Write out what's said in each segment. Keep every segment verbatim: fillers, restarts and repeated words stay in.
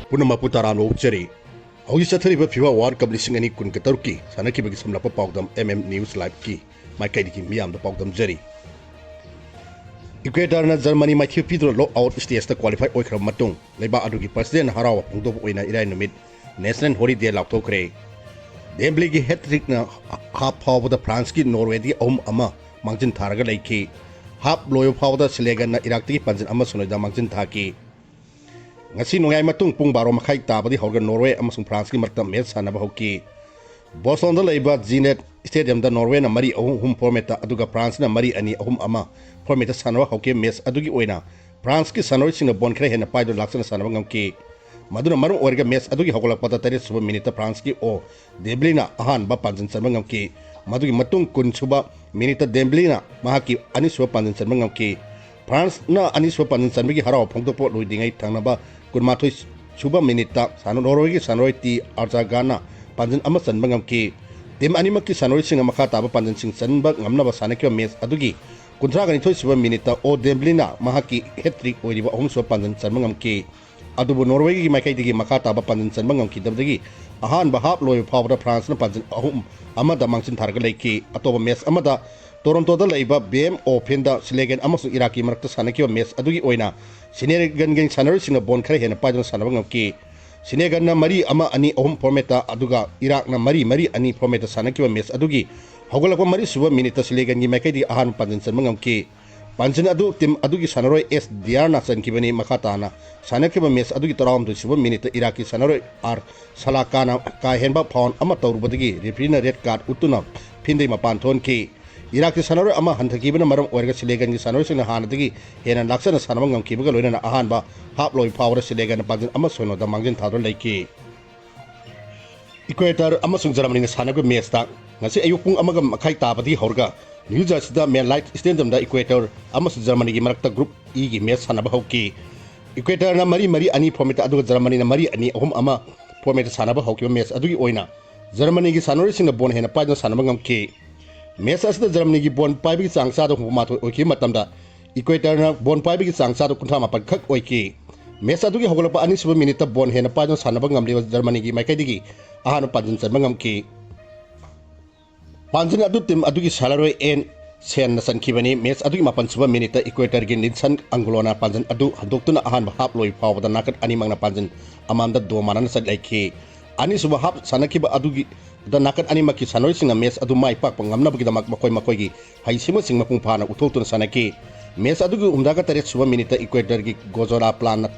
ꯄꯨꯝꯅꯃꯛꯄꯨ ꯇꯔꯥꯝꯅ ꯑꯣꯛꯆꯔꯤ꯫ ꯍꯧꯖꯤꯛ ꯆꯠꯊꯔꯤꯕ ꯐꯤꯐꯥ ꯋꯥꯔꯜ ꯀꯞ ꯂꯤꯁꯤꯡ ꯑꯅꯤ ꯀꯨꯟꯒ ꯇꯔꯨꯛꯀꯤ ꯁꯥꯟꯅꯈꯤꯕꯒꯤ ꯁꯝꯂꯞꯄ ꯄꯥꯎꯗꯝ ꯑꯦꯝ ꯑꯦꯝ ꯅ꯭ꯌꯨꯁ ꯂꯥꯏꯚꯀꯤ ꯃꯥꯏꯀꯩꯗꯒꯤ ꯃꯤꯌꯥꯝꯗ ꯄꯥꯎꯗꯝꯖꯔꯤ꯫ ꯏꯀ꯭ꯋꯦꯇꯔꯅ ꯖꯔꯃꯅꯤ ꯃꯥꯏꯊꯤꯕ ꯄꯤꯗꯨꯅ ꯅꯣꯛ ꯑꯥꯎꯠ ꯁ꯭ꯇꯦꯖꯇ ꯀ꯭ꯋꯥꯂꯤꯐꯥꯏ ꯑꯣꯏꯈ꯭ꯔꯕ ꯃꯇꯨꯡ, ꯂꯩꯕꯥꯛ ꯑꯗꯨꯒꯤ ꯄ꯭ꯔꯁꯤꯗꯦꯟ ꯍꯔꯥꯎꯕ ꯐꯣꯡꯗꯣꯛꯄ ꯑꯣꯏꯅ ꯏꯔꯥꯏ ꯅꯨꯃꯤꯠ ꯅꯦꯁꯅꯦꯜ ꯍꯣꯂꯤꯗꯦ ꯂꯥꯎꯊꯣꯛꯈ꯭ꯔꯦ꯫ ꯗꯦꯝꯕ꯭ꯂꯤꯒꯤ ꯍꯦꯠ-ꯇ꯭ꯔꯤꯛꯅ ꯍꯥꯞ ꯐꯥꯎꯕꯗ ꯐ꯭ꯔꯥꯟꯁꯀꯤ ꯅꯣꯔꯋꯦꯗꯒꯤ ꯑꯍꯨꯝ ꯑꯃ ꯃꯥꯡꯖꯤꯟ ꯊꯥꯔꯒ ꯂꯩꯈꯤ꯫ ꯍꯥꯞ ꯂꯣꯏꯕ ꯐꯥꯎꯕꯗ ꯁ꯭ꯂꯦꯒꯟꯅ ꯏꯔꯥꯛꯇꯒꯤ ꯄꯥꯟꯖꯤꯜ ꯑꯃ ꯁꯨꯞꯅꯗ ꯃꯥꯡꯖꯤꯟ ꯊꯥꯈꯤ꯫ ꯉꯁꯤ ꯅꯣꯡꯌꯥꯏ ꯃꯇꯨꯡ ꯄꯨꯡ ꯕꯥꯔꯣ ꯃꯈꯥꯏ ꯇꯥꯕꯗꯤ ꯍꯧꯔꯒ ꯅꯣꯔꯋꯦ ꯑꯃꯁꯨꯡ ꯐ꯭ꯔꯥꯟꯁꯀꯤ ꯃꯔꯛꯇ ꯃꯦꯆ ꯁꯥꯟꯅꯕ ꯍꯧꯈꯤ꯫ ꯕꯣꯁꯇꯣꯟꯗ ꯂꯩꯕ ꯖꯤꯅꯦꯠ ꯁ꯭ꯇꯦꯗꯤꯌꯝꯗ ꯅꯣꯔꯋꯦꯅ ꯃꯔꯤ ꯑꯍꯨꯝ ꯑꯍꯨꯝ ꯐꯣꯔꯃꯦꯠꯇ, ꯑꯗꯨꯒ ꯐ꯭ꯔꯥꯟꯁꯅ ꯃꯔꯤ ꯑꯅꯤ ꯑꯍꯨꯝ ꯑꯃ ꯐꯣꯔꯃꯦꯠꯇ ꯁꯥꯟꯅꯕ ꯍꯧꯈꯤ꯫ ꯃꯦꯆ ꯑꯗꯨꯒꯤ ꯑꯣꯏꯅ ꯐ꯭ꯔꯥꯟꯁꯀꯤ ꯁꯥꯟꯅꯔꯣꯏꯁꯤꯡꯅ ꯕꯣꯜ ꯈꯔ ꯍꯦꯟꯅ ꯄꯥꯏꯗꯨꯅ ꯂꯥꯛꯆꯅ ꯁꯥꯟꯅꯕ ꯉꯝꯈꯤ꯫ ꯃꯗꯨꯅ ꯃꯔꯝ ꯑꯣꯏꯔꯒ ꯃꯦꯆ ꯑꯗꯨꯒꯤ ꯍꯧꯒꯠꯂꯛꯄꯗ ꯇꯔꯦꯠ ꯁꯨꯕ ꯃꯤꯅꯤꯠꯇ ꯐ꯭ꯔꯥꯟꯁꯀꯤ ꯑꯣ ꯗꯦꯕ꯭ꯂꯤꯅ ꯑꯍꯥꯟꯕ ꯄꯥꯟꯖꯤꯟ ꯆꯟꯕ ꯉꯝꯈꯤ꯫ ꯃꯗꯨꯒꯤ ꯃꯇꯨꯡ ꯀꯨꯟ ꯁꯨꯕ ꯃꯤꯅꯤꯠꯇ ꯗꯦꯝꯕ꯭ꯂꯤꯅ ꯃꯍꯥꯛꯀꯤ ꯑꯅꯤꯁꯨꯕ ꯄꯥꯟꯖꯤꯟ ꯆꯟꯕ ꯉꯝꯈꯤ꯫ ꯐ꯭ꯔꯥꯟꯁꯅ ꯑꯅꯤꯁꯨꯕ ꯄꯥꯟꯖꯤꯟ ꯆꯟꯕꯒꯤ ꯍꯔꯥꯎꯕ ꯐꯣꯡꯗꯣꯛꯄ ꯂꯣꯏꯗ꯭ꯔꯤꯉꯩ ꯊꯪꯅꯕ ꯀꯨꯟꯃꯥꯊꯣꯏ ꯁꯨꯕ ꯃꯤꯅꯤꯠꯇ ꯁꯥꯟꯅ-, ꯅꯣꯔꯋꯦꯒꯤ ꯁꯥꯟꯅꯔꯣꯏ ꯇꯤ ꯑꯥꯔꯖꯥꯒꯥꯅ ꯄꯥꯟꯖꯤꯟ ꯑꯃ ꯆꯟꯕ ꯉꯝꯈꯤ꯫ ꯇꯤꯝ ꯑꯅꯤꯃꯛꯀꯤ ꯁꯥꯟꯅꯔꯣꯏꯁꯤꯡꯅ ꯃꯈꯥ ꯇꯥꯕ ꯄꯥꯟꯖꯤꯟꯁꯤꯡ ꯆꯟꯕ ꯉꯝꯅꯕ ꯁꯥꯟꯅꯈꯤꯕ ꯃꯦꯆ ꯑꯗꯨꯒꯤ ꯀꯨꯟꯊ꯭ꯔꯥꯒ ꯅꯤꯊꯣꯏ ꯁꯨꯕ ꯃꯤꯅꯤꯠꯇ ꯑꯣ ꯗꯦꯝꯕ꯭ꯂꯤꯅ ꯃꯍꯥꯛꯀꯤ ꯍꯦꯠ-ꯇ꯭ꯔꯤꯛ ꯑꯣꯏꯔꯤꯕ ꯑꯍꯨꯝꯁꯨꯕ ꯄꯥꯟꯖꯤꯟ ꯆꯟꯕ ꯉꯝꯈꯤ꯫ ꯑꯗꯨꯕꯨ ꯅꯣꯔꯋꯦꯒꯤ ꯃꯥꯏꯀꯩꯗꯒꯤ ꯃꯈꯥ ꯇꯥꯕ ꯄꯥꯟꯖꯤꯟ ꯆꯟꯕ ꯉꯝꯈꯤꯗꯕꯗꯒꯤ ꯑꯍꯥꯟꯕ ꯍꯥꯞ ꯂꯣꯏꯕ ꯐꯥꯎꯕꯗ ꯐ꯭ꯔꯥꯟꯁꯅ ꯄꯥꯟꯖꯤꯟ ꯑꯍꯨꯝ ꯑꯃꯗ ꯃꯥꯡꯖꯤꯟ ꯊꯥꯔꯒ ꯂꯩꯈꯤ꯫ ꯑꯇꯣꯞꯄ ꯃꯦꯆ ꯑꯃꯗ ꯇꯣꯔꯣꯟꯇꯣꯗ ꯂꯩꯕ ꯕꯤ ꯑꯦꯝ ꯑꯣ ꯐꯤꯜꯗ ꯁ꯭ꯂꯦꯒꯟ ꯑꯃꯁꯨꯡ ꯏꯔꯥꯛꯀꯤ ꯃꯔꯛꯇ ꯁꯥꯟꯅꯈꯤꯕ ꯃꯦꯆ ꯑꯗꯨꯒꯤ ꯑꯣꯏꯅ ꯁ꯭ꯅꯦꯒꯟꯒꯤ ꯁꯥꯟꯅꯔꯣꯏꯁꯤꯡꯅ ꯕꯣꯜ ꯈꯔ ꯍꯦꯟꯅ ꯄꯥꯏꯗꯨꯅ ꯁꯥꯟꯅꯕ ꯉꯝꯈꯤ꯫ ꯁ꯭ꯅꯦꯒꯟꯅ ꯃꯔꯤ ꯑꯃ ꯑꯅꯤ ꯑꯍꯨꯝ ꯐꯣꯔꯃꯦꯠꯇ, ꯑꯗꯨꯒ ꯏꯔꯥꯛꯅ ꯃꯔꯤ ꯃꯔꯤ ꯑꯅꯤ ꯐꯣꯔꯃꯦꯠꯇ ꯁꯥꯟꯅꯈꯤꯕ ꯃꯦꯆ ꯑꯗꯨꯒꯤ ꯍꯧꯒꯠꯂꯛꯄ ꯃꯔꯤ ꯁꯨꯕ ꯃꯤꯅꯤꯠꯇ ꯁ꯭ꯂꯦꯒꯟꯒꯤ ꯃꯥꯏꯀꯩꯗꯒꯤ ꯑꯍꯥꯟꯕ ꯄꯥꯟꯖꯤꯟ ꯆꯟꯕ ꯉꯝꯈꯤ꯫ ꯄꯥꯟꯖꯤꯟ ꯑꯗꯨ ꯇꯤꯝ ꯑꯗꯨꯒꯤ ꯁꯥꯟꯅꯔꯣꯏ ꯑꯦꯁ ꯗꯤꯌꯥꯔꯅ ꯆꯟꯈꯤꯕꯅꯤ꯫ ꯃꯈꯥ ꯇꯥꯅ ꯁꯥꯟꯅꯈꯤꯕ ꯃꯦꯆ ꯑꯗꯨꯒꯤ ꯇꯔꯥꯍꯨꯝꯗꯣꯏ ꯁꯨꯕ ꯃꯤꯅꯤꯠꯇ ꯏꯔꯥꯛꯀꯤ ꯁꯥꯟꯅꯔꯣꯏ ꯑꯥꯔ ꯁꯂꯥꯀꯥꯅ ꯀꯥ ꯍꯦꯟꯕ ꯐꯥꯎꯜ ꯑꯃ ꯇꯧꯔꯨꯕꯗꯒꯤ ꯔꯦꯐ꯭ꯔꯤꯅ ꯔꯦꯗ ꯀꯥꯔꯗ ꯎꯠꯇꯨꯅ ꯐꯤꯜꯗꯒꯤ ꯃꯄꯥꯟ ꯊꯣꯛꯍꯟꯈꯤ꯫ ꯏꯔꯥꯛꯀꯤ ꯁꯥꯟꯅꯔꯣꯏ ꯑꯃ ꯍꯟꯊꯈꯤꯕꯅ ꯃꯔꯝ ꯑꯣꯏꯔꯒ ꯁ꯭ꯂꯦꯒꯟꯒꯤ ꯁꯥꯟꯅꯔꯣꯏꯁꯤꯡꯅ ꯍꯥꯟꯅꯗꯒꯤ ꯍꯦꯟꯅ ꯂꯥꯛꯆꯅ ꯁꯥꯟꯅꯕ ꯉꯝꯈꯤꯕꯒ ꯂꯣꯏꯅꯅ ꯑꯍꯥꯟꯕ ꯍꯥꯞ ꯂꯣꯏꯕ ꯐꯥꯎꯕꯗ ꯁ꯭ꯂꯦꯒꯟꯅ ꯄꯥꯟꯖꯤꯟ ꯑꯃ ꯁꯣꯏꯅꯣꯗ ꯃꯥꯡꯖꯤꯟ ꯊꯥꯗꯨꯅ ꯂꯩꯈꯤ꯫ ꯏꯀ꯭ꯋꯦꯇꯔ ꯑꯃꯁꯨꯡ ꯖꯔꯃꯅꯤꯅ ꯁꯥꯟꯅꯈꯤꯕ ꯃꯦꯆꯇ ꯉꯁꯤ ꯑꯌꯨꯛ ꯄꯨꯡ ꯑꯃꯒ ꯃꯈꯥꯏ ꯇꯥꯕꯗꯒꯤ ꯍꯧꯔꯒ ꯅ꯭ꯌꯨ ꯖꯔꯁꯤꯗ ꯃꯦꯠ ꯂꯥꯏꯐ ꯁ꯭ꯇꯦꯗꯤꯌꯝꯗ ꯏꯀ꯭ꯋꯦꯇꯔ ꯑꯃꯁꯨꯡ ꯖꯔꯃꯅꯤꯒꯤ ꯃꯔꯛꯇ ꯒ꯭ꯔꯨꯞ ꯏꯒꯤ ꯃꯦꯆ ꯁꯥꯟꯅꯕ ꯍꯧꯈꯤ꯫ ꯏꯀ꯭ꯋꯦꯇꯔꯅ ꯃꯔꯤ ꯃꯔꯤ ꯑꯅꯤ ꯐꯣꯔꯃꯦꯠꯇ, ꯑꯗꯨꯒ ꯖꯔꯃꯅꯤꯅ ꯃꯔꯤ ꯑꯅꯤ ꯑꯍꯨꯝ ꯑꯃ ꯐꯣꯔꯃꯦꯠꯇ ꯁꯥꯟꯅꯕ ꯍꯧꯈꯤꯕ ꯃꯦꯆ ꯑꯗꯨꯒꯤ ꯑꯣꯏꯅ ꯖꯔꯃꯅꯤꯒꯤ ꯁꯥꯟꯅꯔꯣꯏꯁꯤꯡꯅ ꯕꯣꯜ ꯍꯦꯟꯅ ꯄꯥꯏꯗꯨꯅ ꯁꯥꯟꯅꯕ ꯉꯝꯈꯤ꯫ ꯃꯦꯆ ꯑꯁꯤꯗ ꯖꯔꯃꯅꯤꯒꯤ ꯕꯣꯜ ꯄꯥꯏꯕꯒꯤ ꯆꯥꯡ ꯆꯥꯗ ꯍꯨꯝꯐꯨ ꯃꯥꯊꯣꯏ ꯑꯣꯏꯈꯤꯕ ꯃꯇꯝꯗ ꯏꯀ꯭ꯋꯦꯇꯔꯅ ꯕꯣꯜ ꯄꯥꯏꯕꯒꯤ ꯆꯥꯡ ꯆꯥꯗ ꯀꯨꯟꯊ꯭ꯔꯥ ꯃꯥꯄꯟ ꯈꯛ ꯑꯣꯏꯈꯤ꯫ ꯃꯦꯆ ꯑꯗꯨꯒꯤ ꯍꯧꯒꯠꯂꯛꯄ ꯑꯅꯤꯁꯨꯕ ꯃꯤꯅꯤꯠꯇ ꯕꯣꯜ ꯍꯦꯟꯅ ꯄꯥꯏꯗꯨꯅ ꯁꯥꯟꯅꯕ ꯉꯝꯂꯤꯕ ꯖꯔꯃꯅꯤꯒꯤ ꯃꯥꯏꯀꯩꯗꯒꯤ ꯑꯍꯥꯟꯕ ꯄꯥꯟꯖꯤꯟ ꯆꯟꯕ ꯉꯝꯈꯤ꯫ ꯄꯥꯟꯖꯤꯟ ꯑꯗꯨ ꯇꯤꯝ ꯑꯗꯨꯒꯤ ꯁꯥꯟꯅꯔꯣꯏ ꯑꯦꯟ ꯁꯦꯟꯅ ꯆꯟꯈꯤꯕꯅꯤ꯫ ꯃꯦꯆ ꯑꯗꯨꯒꯤ ꯃꯥꯄꯟꯁꯨꯕ ꯃꯤꯅꯤꯠꯇ ꯏꯀ꯭ꯋꯦꯇꯔꯒꯤ ꯂꯤꯟꯁꯟ ꯑꯪꯒꯣꯂꯣꯅ ꯄꯥꯟꯖꯤꯟ ꯑꯗꯨ ꯍꯟꯗꯣꯛꯇꯨꯅ ꯑꯍꯥꯟꯕ ꯍꯥꯞ ꯂꯣꯏꯕ ꯐꯥꯎꯕꯗ ꯅꯥꯀꯟ ꯑꯅꯤꯃꯛꯅ ꯄꯥꯟꯖꯤꯟ ꯑꯃꯃꯝꯗ ꯗꯣ ꯃꯥꯟꯅꯅ ꯆꯠꯂꯩꯈꯤ꯫ ꯑꯅꯤꯁꯨꯕ ꯍꯥꯞ ꯁꯥꯟꯅꯈꯤꯕ ꯑꯗꯨꯒꯤ ꯗ ꯅꯥꯀꯟ ꯑꯅꯤꯃꯛꯀꯤ ꯁꯥꯟꯅꯔꯣꯏꯁꯤꯡꯅ ꯃꯦꯆ ꯑꯗꯨ ꯃꯥꯏ ꯄꯥꯛꯄ ꯉꯝꯅꯕꯒꯤꯗꯃꯛ ꯃꯈꯣꯏ ꯃꯈꯣꯏꯒꯤ ꯍꯩꯁꯤꯡꯕꯁꯤꯡ ꯃꯄꯨꯡ ꯐꯥꯅ ꯎꯠꯊꯣꯛꯇꯨꯅ ꯁꯥꯟꯅꯈꯤ꯫ ꯃꯦꯆ ꯑꯗꯨꯒꯤ ꯍꯨꯝꯗ꯭ꯔꯥꯒ ꯇꯔꯦꯠ ꯁꯨꯕ ꯃꯤꯅꯤꯠꯇ ꯏꯀ꯭ꯋꯦꯇꯔꯒꯤ ꯒꯣꯖꯣꯔꯥ ꯄ꯭ꯂꯥꯟꯅ,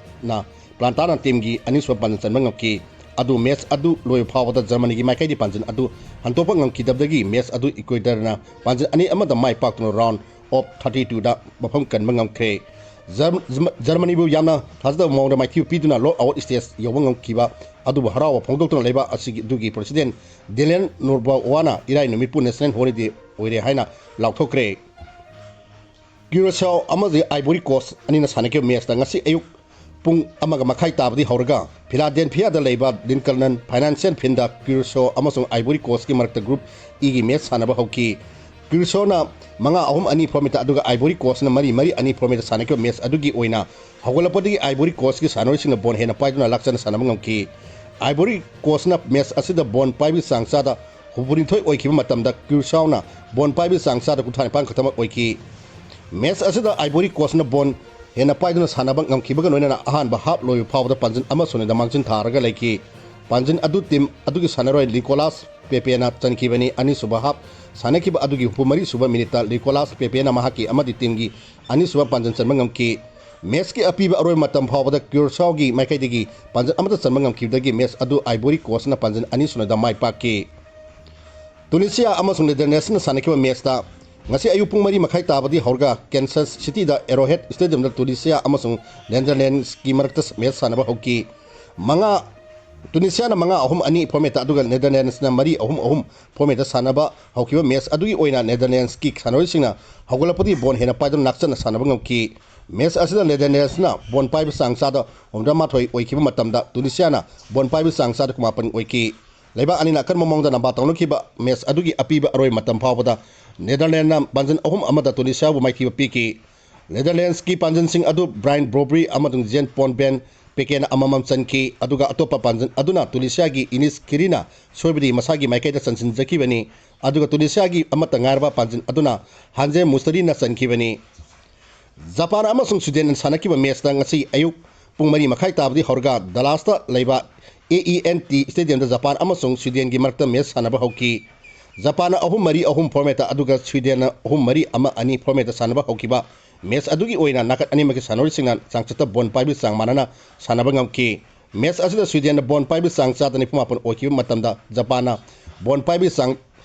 ꯄ꯭ꯂꯥꯟꯇꯥꯅ ꯇꯤꯝꯒꯤ ꯑꯅꯤꯁꯨꯕ ꯄꯥꯟꯖꯤꯟ ꯆꯟꯕ ꯉꯝꯈꯤ꯫ ꯑꯗꯨ ꯃꯦꯆ ꯑꯗꯨ ꯂꯣꯏꯕ ꯐꯥꯎꯕꯗ ꯖꯔꯃꯅꯤꯒꯤ ꯃꯥꯏꯀꯩꯗꯤ ꯄꯥꯟꯖꯤꯟ ꯑꯗꯨ ꯍꯟꯗꯣꯛꯄ ꯉꯝꯈꯤꯗꯕꯗꯒꯤ ꯃꯦꯆ ꯑꯗꯨ ꯏꯀ꯭ꯋꯦꯇꯔꯅ ꯄꯥꯟꯖꯤꯟ ꯑꯅꯤ ꯑꯃꯗ ꯃꯥꯏ ꯄꯥꯛꯇꯨꯅ ꯔꯥꯎꯟ ꯑꯣꯐ ꯊꯥꯔꯇꯤ ꯇꯨꯗ ꯃꯐꯝ ꯀꯟꯕ ꯉꯝꯈ꯭ꯔꯦ꯫ ꯖꯔ-, ꯖꯔꯃꯅꯤꯕꯨ ꯌꯥꯝꯅ ꯊꯥꯖꯗꯕ ꯃꯑꯣꯡꯗ ꯃꯥꯏꯊꯤꯕ ꯄꯤꯗꯨꯅ ꯅꯣꯛ ꯑꯥꯎꯠ ꯁ꯭ꯇꯦꯖ ꯌꯧꯕ ꯉꯝꯈꯤꯕ ꯑꯗꯨꯕꯨ ꯍꯔꯥꯎꯕ ꯐꯣꯡꯗꯣꯛꯇꯨꯅ ꯂꯩꯕ ꯑꯁꯤꯒꯤ, ꯑꯗꯨꯒꯤ ꯄ꯭ꯔꯦꯁꯤꯗꯦꯟ ꯗꯦꯂꯦꯟ ꯅꯣꯔꯕꯥꯋꯥꯅ ꯏꯔꯥꯏ ꯅꯨꯃꯤꯠꯄꯨ ꯅꯦꯁꯅꯦꯜ ꯍꯣꯂꯤꯗꯦ ꯑꯣꯏꯔꯦ ꯍꯥꯏꯅ ꯂꯥꯎꯊꯣꯛꯈ꯭ꯔꯦ꯫ ꯀ꯭ꯌꯨꯔꯦꯁꯥꯎ ꯑꯃꯗꯤ ꯑꯥꯏꯕꯣꯔꯤ ꯀꯣꯁ ꯑꯅꯤꯅ ꯁꯥꯟꯅꯈꯤꯕ ꯃꯦꯆꯇ ꯉꯁꯤ ꯑꯌꯨꯛ ꯄꯨꯡ ꯑꯃꯒ ꯃꯈꯥꯏ ꯇꯥꯕꯗꯤ ꯍꯧꯔꯒ ꯐꯤꯂꯥꯗꯦꯜꯐꯤꯌꯥꯗ ꯂꯩꯕ ꯂꯤꯟꯀꯜꯅꯟ ꯐꯥꯏꯅꯥꯟꯁꯤꯌꯦꯜ ꯐꯤꯜꯗ ꯀ꯭ꯌꯨꯔꯦꯁꯥꯎ ꯑꯃꯁꯨꯡ ꯑꯥꯏꯕꯣꯔꯤ ꯀꯣꯁꯀꯤ ꯃꯔꯛꯇ ꯒ꯭ꯔꯨꯞ ꯏꯒꯤ ꯃꯦꯆ ꯁꯥꯟꯅꯕ ꯍꯧꯈꯤ꯫ ꯀ꯭ꯌꯨꯔꯦꯁꯥꯎꯅ ꯃꯉꯥ ꯑꯍꯨꯝ ꯑꯅꯤ ꯐꯣꯔꯃꯦꯠꯇ, ꯑꯗꯨꯒ ꯑꯥꯏꯕꯣꯔꯤ ꯀꯣꯁꯅ ꯃꯔꯤ ꯃꯔꯤ ꯑꯅꯤ ꯐꯣꯔꯃꯦꯠꯇ ꯁꯥꯟꯅꯈꯤꯕ ꯃꯦꯆ ꯑꯗꯨꯒꯤ ꯑꯣꯏꯅ ꯍꯧꯒꯠꯂꯛꯄꯗꯒꯤ ꯑꯥꯏꯕꯣꯔꯤ ꯀꯣꯁꯀꯤ ꯁꯥꯟꯅꯔꯣꯏꯁꯤꯡꯅ ꯕꯣꯜ ꯍꯦꯟꯅ ꯄꯥꯏꯗꯨꯅ ꯂꯥꯛꯆꯅ ꯁꯥꯟꯅꯕ ꯉꯝꯈꯤ꯫ ꯑꯥꯏꯕꯣꯔꯤ ꯀꯣꯁꯅ ꯃꯦꯆ ꯑꯁꯤꯗ ꯕꯣꯜ ꯄꯥꯏꯕꯒꯤ ꯆꯥꯡ ꯆꯥꯗ ꯍꯨꯝꯐꯨꯅꯤꯊꯣꯏ ꯑꯣꯏꯈꯤꯕ ꯃꯇꯝꯗ ꯀ꯭ꯌꯨꯔꯦꯁꯥꯎꯅ ꯕꯣꯜ ꯄꯥꯏꯕꯒꯤ ꯆꯥꯡ ꯆꯥꯗ ꯀꯨꯟꯊ꯭ꯔꯥ ꯅꯤꯄꯥꯟ ꯈꯛꯇꯃꯛ ꯑꯣꯏꯈꯤ꯫ ꯃꯦꯆ ꯑꯁꯤꯗ ꯑꯥꯏꯕꯣꯔꯤ ꯀꯣꯁꯅ ꯕꯣꯜ ꯍꯦꯟꯅ ꯄꯥꯏꯗꯨꯅ ꯁꯥꯟꯅꯕ ꯉꯝꯈꯤꯕꯒ ꯂꯣꯏꯅꯅ ꯑꯍꯥꯟꯕ ꯍꯥꯞ ꯂꯣꯏꯕ ꯐꯥꯎꯕꯗ ꯄꯥꯟꯖꯤꯟ ꯑꯃ ꯁꯨꯅꯗ ꯃꯥꯡꯖꯤꯟ ꯊꯥꯔꯒ ꯂꯩꯈꯤ꯫ ꯄꯥꯟꯖꯤꯟ ꯑꯗꯨ ꯇꯤꯝ ꯑꯗꯨꯒꯤ ꯁꯥꯟꯅꯔꯣꯏ ꯅꯤꯀꯣꯂꯥꯁ ꯄꯦꯄꯦꯅ ꯆꯟꯈꯤꯕꯅꯤ꯫ ꯑꯅꯤꯁꯨꯕ ꯍꯥꯞ ꯁꯥꯟꯅꯈꯤꯕ ꯑꯗꯨꯒꯤ ꯍꯨꯝꯐꯨ ꯃꯔꯤ ꯁꯨꯕ ꯃꯤꯅꯤꯠꯇ ꯅꯤꯀꯣꯂꯥꯁ ꯄꯦꯄꯦꯅ ꯃꯍꯥꯛꯀꯤ ꯑꯃꯗꯤ ꯇꯤꯝꯒꯤ ꯑꯅꯤꯁꯨꯕ ꯄꯥꯟꯖꯤꯟ ꯆꯟꯕ ꯉꯝꯈꯤ꯫ ꯃꯦꯆꯀꯤ ꯑꯄꯤꯕ ꯑꯔꯣꯏꯕ ꯃꯇꯝ ꯐꯥꯎꯕꯗ ꯀ꯭ꯌꯨꯔꯦꯁꯥꯎꯒꯤ ꯃꯥꯏꯀꯩꯗꯒꯤ ꯄꯥꯟꯖꯤꯟ ꯑꯃꯠꯇ ꯆꯟꯕ ꯉꯝꯈꯤꯕꯗꯒꯤ ꯃꯦꯆ ꯑꯗꯨ ꯑꯥꯏꯕꯣꯔꯤ ꯀꯣꯁꯅ ꯄꯥꯟꯖꯤꯟ ꯑꯅꯤ ꯁꯨꯅꯗ ꯃꯥꯏ ꯄꯥꯛꯈꯤ꯫ ꯇꯨꯅꯤꯁꯤꯌꯥ ꯑꯃꯁꯨꯡ ꯅꯦꯗꯔꯂꯦꯟꯁꯅ ꯁꯥꯟꯅꯈꯤꯕ ꯃꯦꯆꯇ ꯉꯁꯤ ꯑꯌꯨꯛ ꯄꯨꯡ ꯃꯔꯤ ꯃꯈꯥꯏ ꯇꯥꯕꯗꯤ ꯍꯧꯔꯒ ꯀꯦꯟꯁꯁ ꯁꯤꯇꯤꯗ ꯑꯦꯔꯣꯍꯦꯗ ꯁ꯭ꯇꯦꯗꯤꯌꯝꯗ ꯇꯨꯅꯤꯁꯤꯌꯥ ꯑꯃꯁꯨꯡ ꯅꯦꯗꯔꯂꯦꯟꯁꯀꯤ ꯃꯔꯛꯇ ꯃꯦꯆ ꯁꯥꯟꯅꯕ ꯍꯧꯈꯤ꯫ ꯃꯉꯥ, ꯇꯨꯅꯤꯁꯤꯌꯥꯅ ꯃꯉꯥ ꯑꯍꯨꯝ ꯑꯅꯤ ꯐꯣꯔꯃꯦꯠꯇ, ꯑꯗꯨꯒ ꯅꯦꯗꯔꯂꯦꯟꯁꯅ ꯃꯔꯤ ꯑꯍꯨꯝ ꯑꯍꯨꯝ ꯐꯣꯔꯃꯦꯠꯇ ꯁꯥꯟꯅꯕ ꯍꯧꯈꯤꯕ ꯃꯦꯆ ꯑꯗꯨꯒꯤ ꯑꯣꯏꯅ ꯅꯦꯗꯔꯂꯦꯟꯁꯀꯤ ꯁꯥꯟꯅꯔꯣꯏꯁꯤꯡꯅ ꯍꯧꯒꯠꯂꯛꯄꯗꯒꯤ ꯕꯣꯜ ꯍꯦꯟꯅ ꯄꯥꯏꯗꯨꯅ ꯂꯥꯛꯆꯅ ꯁꯥꯟꯅꯕ ꯉꯝꯈꯤ꯫ ꯃꯦꯆ ꯑꯁꯤꯗ ꯅꯦꯗꯔꯂꯦꯟꯁꯅ ꯕꯣꯜ ꯄꯥꯏꯕ ꯆꯥꯡ ꯆꯥꯗ ꯍꯨꯝꯐꯨꯇꯔꯥꯃꯥꯊꯣꯏ ꯑꯣꯏꯈꯤꯕ ꯃꯇꯝꯗ ꯇꯨꯅꯤꯁꯤꯌꯥꯅ ꯕꯣꯜ ꯄꯥꯏꯕ ꯆꯥꯡ ꯆꯥꯗ ꯀꯨꯟꯃꯥꯄꯟ ꯑꯣꯏꯈꯤ꯫ ꯂꯩꯕꯥꯛ ꯑꯅꯤꯅ ꯑꯀꯟꯕ ꯃꯑꯣꯡꯗ ꯂꯝꯕꯥ ꯇꯧꯅꯈꯤꯕ ꯃꯦꯆ ꯑꯗꯨꯒꯤ ꯑꯄꯤꯕ ꯑꯔꯣꯏꯕ ꯃꯇꯝ ꯐꯥꯎꯕꯗ ꯅꯦꯗꯔꯂꯦꯟꯗꯅ ꯄꯥꯟꯖꯤꯟ ꯑꯍꯨꯝ ꯑꯃꯗ ꯇꯨꯅꯤꯁꯤꯌꯥꯕꯨ ꯃꯥꯏꯊꯤꯕ ꯄꯤꯈꯤ꯫ ꯅꯦꯗꯔꯂꯦꯟꯁꯀꯤ ꯄꯥꯟꯖꯟꯁꯤꯡ ꯑꯗꯨ ꯕ꯭ꯔꯥꯏꯟ ꯕ꯭ꯔꯣꯕ꯭ꯔꯤ ꯑꯃꯁꯨꯡ ꯖꯦꯟ ꯄꯣꯟꯕꯦꯟ ꯄꯦꯀꯦꯅ ꯑꯃꯃꯝ ꯆꯟꯈꯤ, ꯑꯗꯨꯒ ꯑꯇꯣꯞꯄ ꯄꯥꯟꯖꯟ ꯑꯗꯨꯅ ꯇꯨꯅꯤꯁꯤꯌꯥꯒꯤ ꯏꯅꯤꯁ ꯀꯤꯔꯤꯅ ꯁꯣꯏꯕꯗꯤ ꯃꯁꯥꯒꯤ ꯃꯥꯏꯀꯩꯗ ꯆꯟꯁꯤꯟꯖꯈꯤꯕꯅꯤ, ꯑꯗꯨꯒ ꯇꯨꯅꯤꯁꯤꯌꯥꯒꯤ ꯑꯃꯠꯇ ꯉꯥꯏꯔꯕ ꯄꯥꯟꯖꯟ ꯑꯗꯨꯅ ꯍꯥꯟꯖꯦ ꯃꯨꯁꯇꯔꯤꯅ ꯆꯟꯈꯤꯕꯅꯤ꯫ ꯖꯄꯥꯟ ꯑꯃꯁꯨꯡ ꯁ꯭ꯋꯤꯗꯦꯟ ꯁꯥꯟꯅꯈꯤꯕ ꯃꯦꯆꯇ ꯉꯁꯤ ꯑꯌꯨꯛ ꯄꯨꯡ ꯃꯔꯤ ꯃꯈꯥꯏ ꯇꯥꯕꯗꯤ ꯍꯧꯔꯒ ꯗꯂꯥꯁꯇ ꯂꯩꯕ ꯑꯦ ꯏ ꯑꯦꯟ ꯇꯤ ꯁ꯭ꯇꯦꯗꯤꯌꯝꯗ ꯖꯄꯥꯟ ꯑꯃꯁꯨꯡ ꯁ꯭ꯋꯤꯗꯦꯟꯒꯤ ꯃꯔꯛꯇ ꯃꯦꯆ ꯁꯥꯟꯅꯕ ꯍꯧꯈꯤ꯫ ꯖꯄꯥꯟꯅ ꯑꯍꯨꯝ ꯃꯔꯤ ꯑꯍꯨꯝ ꯐꯣꯔꯃꯦꯠꯇ, ꯑꯗꯨꯒ ꯁ꯭ꯋꯤꯗꯦꯟꯅ ꯑꯍꯨꯝ ꯃꯔꯤ ꯑꯃ ꯑꯅꯤ ꯐꯣꯔꯃꯦꯠꯇ ꯁꯥꯟꯅꯕ ꯍꯧꯈꯤꯕ ꯃꯦꯆ ꯑꯗꯨꯒꯤ ꯑꯣꯏꯅ ꯅꯥꯀꯟ ꯑꯅꯤꯃꯛꯀꯤ ꯁꯥꯟꯅꯔꯣꯏꯁꯤꯡꯅ ꯆꯥꯡꯆꯠꯇ ꯕꯣꯟ ꯄꯥꯏꯕꯒꯤ ꯆꯥꯡ ꯃꯥꯟꯅꯅ ꯁꯥꯟꯅꯕ ꯉꯝꯈꯤ꯫ ꯃꯦꯆ ꯑꯁꯤꯗ ꯁ꯭ꯋꯤꯗꯦꯟꯅ ꯕꯣꯟ ꯄꯥꯏꯕꯒꯤ ꯆꯥꯡ ꯆꯥꯗ ꯅꯤꯐꯨ ꯃꯥꯄꯟ ꯑꯣꯏꯈꯤꯕ ꯃꯇꯝꯗ ꯖꯄꯥꯟꯅ ꯕꯣꯟ ꯄꯥꯏꯕꯒꯤ ꯆꯥꯡ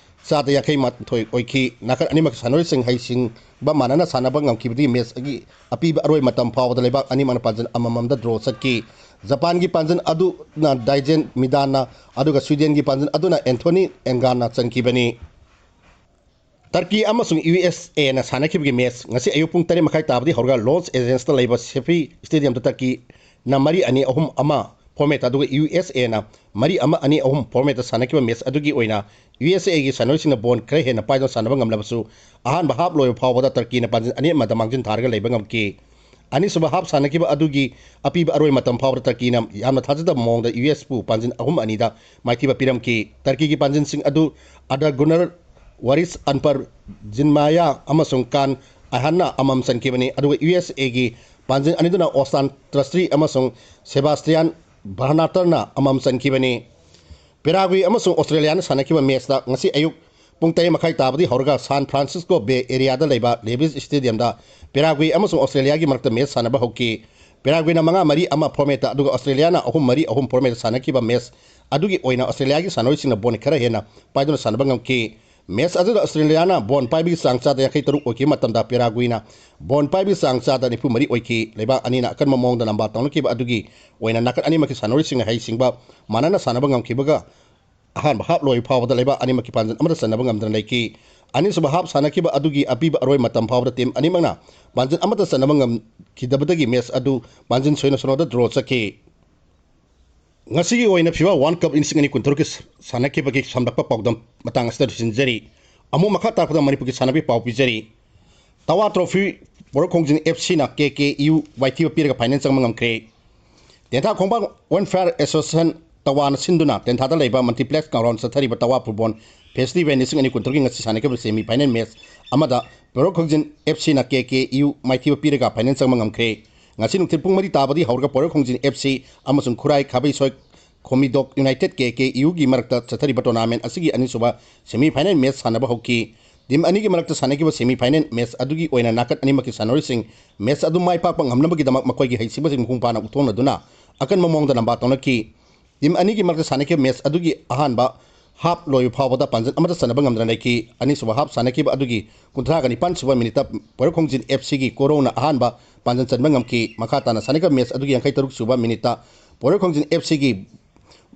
ꯆꯥꯗ ꯌꯥꯡꯈꯩ ꯃꯥꯊꯣꯏ ꯑꯣꯏꯈꯤ꯫ ꯅꯥꯀꯟ ꯑꯅꯤꯃꯛꯀꯤ ꯁꯥꯟꯅꯔꯣꯏꯁꯤꯡ ꯍꯩꯁꯤꯡꯕ ꯃꯥꯟꯅꯅ ꯁꯥꯟꯅꯕ ꯉꯝꯈꯤꯕꯗꯒꯤ ꯃꯦꯆ ꯑꯁꯤꯒꯤ ꯑꯄꯤꯕ ꯑꯔꯣꯏꯕ ꯃꯇꯝ ꯐꯥꯎꯕꯗ ꯂꯩꯕꯥꯛ ꯑꯅꯤꯃꯛꯅ ꯄꯥꯟꯖꯟ ꯑꯃꯃꯝꯗ ꯗ꯭ꯔꯣ ꯆꯠꯈꯤ꯫ ꯖꯄꯥꯟꯒꯤ ꯄꯥꯟꯖꯟ ꯑꯗꯨꯅ ꯗꯥꯏꯖꯦꯟ ꯃꯤꯗꯥꯟꯅ, ꯑꯗꯨꯒ ꯁ꯭ꯋꯤꯗꯦꯟꯒꯤ ꯄꯥꯟꯖꯟ ꯑꯗꯨꯅ ꯑꯦꯟꯊꯣꯅꯤ ꯑꯦꯟꯒꯥꯟꯅ ꯆꯟꯈꯤꯕꯅꯤ꯫ ꯇꯔꯀꯤ ꯑꯃꯁꯨꯡ ꯌꯨ ꯑꯦꯁ ꯑꯦꯅ ꯁꯥꯟꯅꯈꯤꯕꯒꯤ ꯃꯦꯆ ꯉꯁꯤ ꯑꯌꯨꯛ ꯄꯨꯡ ꯇꯔꯦꯠ ꯃꯈꯥꯏ ꯇꯥꯕꯗꯒꯤ ꯍꯧꯔꯒ ꯂꯣꯁ ꯑꯦꯟꯖꯦꯜꯁꯇ ꯂꯩꯕ ꯁꯦꯐꯤ ꯁ꯭ꯇꯦꯗꯤꯌꯝꯗ ꯇꯔꯀꯤꯅ ꯃꯔꯤ ꯑꯅꯤ ꯑꯍꯨꯝ ꯑꯃ ꯐꯣꯔꯃꯦꯠꯇ, ꯑꯗꯨꯒ ꯌꯨ ꯑꯦꯁ ꯑꯦꯅ ꯃꯔꯤ ꯑꯃ ꯑꯅꯤ ꯑꯍꯨꯝ ꯐꯣꯔꯃꯦꯠꯇ ꯁꯥꯟꯅꯈꯤꯕ ꯃꯦꯆ ꯑꯗꯨꯒꯤ ꯑꯣꯏꯅ ꯌꯨ ꯑꯦꯁ ꯑꯦꯒꯤ ꯁꯥꯟꯅꯔꯣꯏꯁꯤꯡꯅ ꯕꯣꯜ ꯈꯔ ꯍꯦꯟꯅ ꯄꯥꯏꯗꯨꯅ ꯁꯥꯟꯅꯕ ꯉꯝꯂꯕꯁꯨ, ꯑꯍꯥꯟꯕ ꯍꯥꯞ ꯂꯣꯏꯕ ꯐꯥꯎꯕꯗ ꯇꯔꯀꯤꯅ ꯄꯥꯟꯖꯤꯜ ꯑꯅꯤ ꯑꯃꯗ ꯃꯥꯡꯖꯤꯟ ꯊꯥꯔꯒ ꯂꯩꯕ ꯉꯝꯈꯤ꯫ ꯑꯅꯤꯁꯨꯕ ꯍꯥꯞ ꯁꯥꯟꯅꯈꯤꯕ ꯑꯗꯨꯒꯤ ꯑꯄꯤꯕ ꯑꯔꯣꯏ ꯃꯇꯝ ꯐꯥꯎꯕꯗ ꯇꯔꯀꯤꯅ ꯌꯥꯝꯅ ꯊꯥꯖꯗꯕ ꯃꯑꯣꯡꯗ ꯌꯨ ꯑꯦꯁꯄꯨ ꯄꯥꯟꯖꯤꯜ ꯑꯍꯨꯝ ꯑꯅꯤꯗ ꯃꯥꯏꯊꯤꯕ ꯄꯤꯔꯝꯈꯤ꯫ ꯇꯔꯀꯤꯒꯤ ꯄꯥꯟꯖꯤꯜꯁꯤꯡ ꯑꯗꯨ ꯑꯗꯥ ꯒꯨꯅꯔ, ꯋꯥꯔꯤꯁ ꯑꯟꯄꯔ, ꯖꯤꯟꯃꯥꯌꯥ ꯑꯃꯁꯨꯡ ꯀꯥꯟ ꯑꯍꯥꯟꯅ ꯑꯃꯃꯝ ꯆꯟꯈꯤꯕꯅꯤ, ꯑꯗꯨꯒ ꯌꯨ ꯑꯦꯁ ꯑꯦꯒꯤ ꯄꯥꯟꯖꯤꯜ ꯑꯅꯤꯗꯨꯅ ꯑꯣꯁꯇꯥꯟ ꯇ꯭ꯔꯁꯇ꯭ꯔꯤ ꯑꯃꯁꯨꯡ ꯁꯦꯕꯥꯁꯇꯤꯌꯥꯟ ꯕꯔꯅꯥꯇꯔꯅ ꯑꯃꯃꯝ ꯆꯟꯈꯤꯕꯅꯤ꯫ ꯄꯦꯔꯥꯒ꯭ꯋꯦ ꯑꯃꯁꯨꯡ ꯑꯣꯁꯇ꯭ꯔꯦꯂꯤꯌꯥꯅ ꯁꯥꯟꯅꯈꯤꯕ ꯃꯦꯆꯇ ꯉꯁꯤ ꯑꯌꯨꯛ ꯄꯨꯡ ꯇꯔꯦꯠ ꯃꯈꯥꯏ ꯇꯥꯕꯗꯒꯤ ꯍꯧꯔꯒ ꯁꯥꯟ ꯐ꯭ꯔꯥꯟꯁꯤꯁꯀꯣ ꯕꯦ ꯑꯦꯔꯤꯌꯥꯗ ꯂꯩꯕ ꯂꯦꯚꯤꯁ ꯁ꯭ꯇꯦꯗꯤꯌꯝꯗ ꯄꯦꯔꯥꯒ꯭ꯋꯦ ꯑꯃꯁꯨꯡ ꯑꯣꯁꯇ꯭ꯔꯦꯂꯤꯌꯥꯒꯤ ꯃꯔꯛꯇ ꯃꯦꯆ ꯁꯥꯟꯅꯕ ꯍꯧꯈꯤ꯫ ꯄꯦꯔꯥꯒ꯭ꯋꯦꯅ ꯃꯉꯥ ꯃꯔꯤ ꯑꯃ ꯐꯣꯔꯃꯦꯠꯇ, ꯑꯗꯨꯒ ꯑꯣꯁꯇ꯭ꯔꯦꯂꯤꯌꯥꯅ ꯑꯍꯨꯝ ꯃꯔꯤ ꯑꯍꯨꯝ ꯐꯣꯔꯃꯦꯠꯇ ꯁꯥꯟꯅꯈꯤꯕ ꯃꯦꯆ ꯑꯗꯨꯒꯤ ꯑꯣꯏꯅ ꯑꯣꯁꯇ꯭ꯔꯦꯂꯤꯌꯥꯒꯤ ꯁꯥꯟꯅꯔꯣꯏꯁꯤꯡꯅ ꯕꯣꯜ ꯈꯔ ꯍꯦꯟꯅ ꯄꯥꯏꯗꯨꯅ ꯁꯥꯟꯅꯕ ꯉꯝꯈꯤ꯫ ꯃꯦꯆ ꯑꯗꯨꯗ ꯑꯣꯁꯇ꯭ꯔꯦꯂꯤꯌꯥꯅ ꯕꯣꯜ ꯄꯥꯏꯕꯒꯤ ꯆꯥꯡ ꯆꯥꯗ ꯌꯥꯡꯈꯩ ꯇꯔꯨꯛ ꯑꯣꯏꯈꯤꯕ ꯃꯇꯝꯗ ꯄꯦꯔꯥꯒ꯭ꯋꯦꯅ ꯕꯣꯜ ꯄꯥꯏꯕꯒꯤ ꯆꯥꯡ ꯆꯥꯗ ꯅꯤꯐꯨ ꯃꯔꯤ ꯑꯣꯏꯈꯤ꯫ ꯂꯩꯕꯥꯛ ꯑꯅꯤꯅ ꯑꯀꯟꯕ ꯃꯑꯣꯡꯗ ꯂꯝꯕꯥ ꯇꯧꯅꯈꯤꯕ ꯑꯗꯨꯒꯤ ꯑꯣꯏꯅ ꯅꯥꯀꯟ ꯑꯅꯤꯃꯛꯀꯤ ꯁꯥꯟꯅꯔꯣꯏꯁꯤꯡꯅ ꯍꯩꯁꯤꯡꯕ ꯃꯥꯟꯅꯅ ꯁꯥꯟꯅꯕ ꯉꯝꯈꯤꯕꯒ ꯑꯍꯥꯟꯕ ꯍꯥꯞ ꯂꯣꯏꯕ ꯐꯥꯎꯕꯗ ꯂꯩꯕꯥꯛ ꯑꯅꯤꯃꯛꯀꯤ ꯄꯥꯟꯖꯤꯜ ꯑꯃꯠꯇ ꯆꯟꯅꯕ ꯉꯝꯗꯅ ꯂꯩꯈꯤ꯫ ꯑꯅꯤꯁꯨꯕ ꯍꯥꯞ ꯁꯥꯟꯅꯈꯤꯕ ꯑꯗꯨꯒꯤ ꯑꯄꯤꯕ ꯑꯔꯣꯏ ꯃꯇꯝ ꯐꯥꯎꯕꯗ ꯇꯤꯝ ꯑꯅꯤꯃꯛꯅ ꯄꯥꯟꯖꯤꯜ ꯑꯃꯠꯇ ꯆꯟꯅꯕ ꯉꯝꯈꯤꯗꯕꯗꯒꯤ ꯃꯦꯆ ꯑꯗꯨ ꯄꯥꯟꯖꯤꯜ ꯁꯣꯏꯅ ꯁꯣꯅꯣꯗ ꯗ꯭ꯔꯣ ꯆꯠꯈꯤ꯫ ꯉꯁꯤꯒꯤ ꯑꯣꯏꯅ ꯐꯤꯐꯥ ꯋꯥꯔꯜ ꯀꯞ ꯂꯤꯁꯤꯡ ꯑꯅꯤ ꯀꯨꯟꯇꯔꯨꯛꯀꯤ ꯁꯥꯟꯅꯈꯤꯕꯒꯤ ꯁꯝꯂꯞꯄ ꯄꯥꯎꯗꯝ ꯃꯇꯥꯡ ꯑꯁꯤꯗ ꯂꯣꯏꯁꯤꯟꯖꯔꯤ꯫ ꯑꯃꯨꯛ ꯃꯈꯥ ꯇꯥꯔꯛꯄꯗ ꯃꯅꯤꯄꯨꯔꯒꯤ ꯁꯥꯟꯅꯕꯒꯤ ꯄꯥꯎ ꯄꯤꯖꯔꯤ꯫ ꯇꯋꯥ ꯇ꯭ꯔꯣꯐꯤ ꯄꯣꯏꯔꯧ ꯈꯣꯡꯖꯤꯟ F Cꯅ K K U ꯃꯥꯏꯊꯤꯕ ꯄꯤꯔꯒ final ꯆꯪꯕ ꯉꯝꯈ꯭ꯔꯦ꯫ ꯇꯦꯟꯊꯥ ꯈꯣꯡꯕꯥꯡ Welfare Association ꯇꯋꯥꯅ ꯁꯤꯟꯗꯨꯅ ꯇꯦꯟꯊꯥꯗ ꯂꯩꯕ multiplex ground ꯆꯠꯊꯔꯤꯕ ꯇꯋꯥ football festival ꯂꯤꯁꯤꯡ ꯑꯅꯤ ꯀꯨꯟꯇꯔꯨꯛꯀꯤ ꯉꯁꯤ ꯁꯥꯟꯅꯈꯤꯕ semi final match ꯑꯃꯗ ꯄꯣꯏꯔꯧ ꯈꯣꯡꯖꯤꯟ F Cꯅ K K U ꯃꯥꯏꯊꯤꯕ ꯄꯤꯔꯒ final ꯆꯪꯕ ꯉꯝꯈ꯭ꯔꯦ꯫ ꯉꯁꯤ ꯅꯨꯡꯊꯤꯜ ꯄꯨꯡ ꯃꯔꯤ ꯇꯥꯕꯗꯒꯤ ꯍꯧꯔꯒ ꯄꯣꯏꯔꯧ ꯈꯣꯡꯖꯤꯟ F C ꯑꯃꯁꯨꯡ ꯈꯨꯔꯥꯏ ꯈꯥꯕꯩꯁꯣꯏ ꯈꯣꯃꯤꯗꯣꯛ United K K Uꯒꯤ ꯃꯔꯛꯇ ꯆꯠꯊꯔꯤꯕ tournament ꯑꯁꯤꯒꯤ ꯑꯅꯤꯁꯨꯕ semi final match ꯁꯥꯟꯅꯕ ꯍꯧꯈꯤ꯫ Team ꯑꯅꯤꯒꯤ ꯃꯔꯛꯇ ꯁꯥꯟꯅꯈꯤꯕ semi final match ꯑꯗꯨꯒꯤ ꯑꯣꯏꯅ ꯅꯥꯀꯟ ꯑꯅꯤꯃꯛꯀꯤ ꯁꯥꯟꯅꯔꯣꯏꯁꯤꯡ match ꯑꯗꯨ ꯃꯥꯏ ꯄꯥꯛꯄ ꯉꯝꯅꯕꯒꯤꯗꯃꯛ ꯃꯈꯣꯏꯒꯤ ꯍꯩꯁꯤꯡꯕꯁꯤꯡ ꯃꯄꯨꯡ ꯐꯥꯅ ꯎꯠꯊꯣꯛꯅꯗꯨꯅ ꯑꯀꯟꯕ ꯃꯑꯣꯡꯗ ꯂꯝꯕꯥ ꯇꯧꯅꯈꯤ꯫ Team ꯑꯅꯤꯒꯤ ꯃꯔꯛꯇ ꯁꯥꯟꯅꯈꯤꯕ match ꯑꯗꯨꯒꯤ ꯑꯍꯥꯟꯕ half ꯂꯣꯏꯕ ꯐꯥꯎꯕꯗ ꯄꯥꯟꯖꯟ ꯑꯃꯠꯇ ꯆꯟꯅꯕ ꯉꯝꯗꯅ ꯂꯩꯈꯤ꯫ ꯑꯅꯤꯁꯨꯕ half ꯁꯥꯟꯅꯈꯤꯕ ꯑꯗꯨꯒꯤ ꯀꯨꯟꯊ꯭ꯔꯥꯒ ꯅꯤꯄꯥꯟ ꯁꯨꯕ minuteꯇ ꯄꯣꯏꯔꯧ ꯈꯣꯡꯖꯤꯟ F Cꯒꯤ ꯀꯣꯔꯧꯅ ꯑꯍꯥꯟꯕ ꯄꯥꯟꯖꯟ ꯆꯟꯕ ꯉꯝꯈꯤ꯫ ꯃꯈꯥ ꯇꯥꯅ ꯁꯥꯟꯅꯈꯤꯕ match ꯑꯗꯨꯒꯤ ꯌꯥꯡꯈꯩ ꯇꯔꯨꯛ ꯁꯨꯕ minuteꯇ ꯄꯣꯏꯔꯧ ꯈꯣꯡꯖꯤꯟ F Cꯒꯤ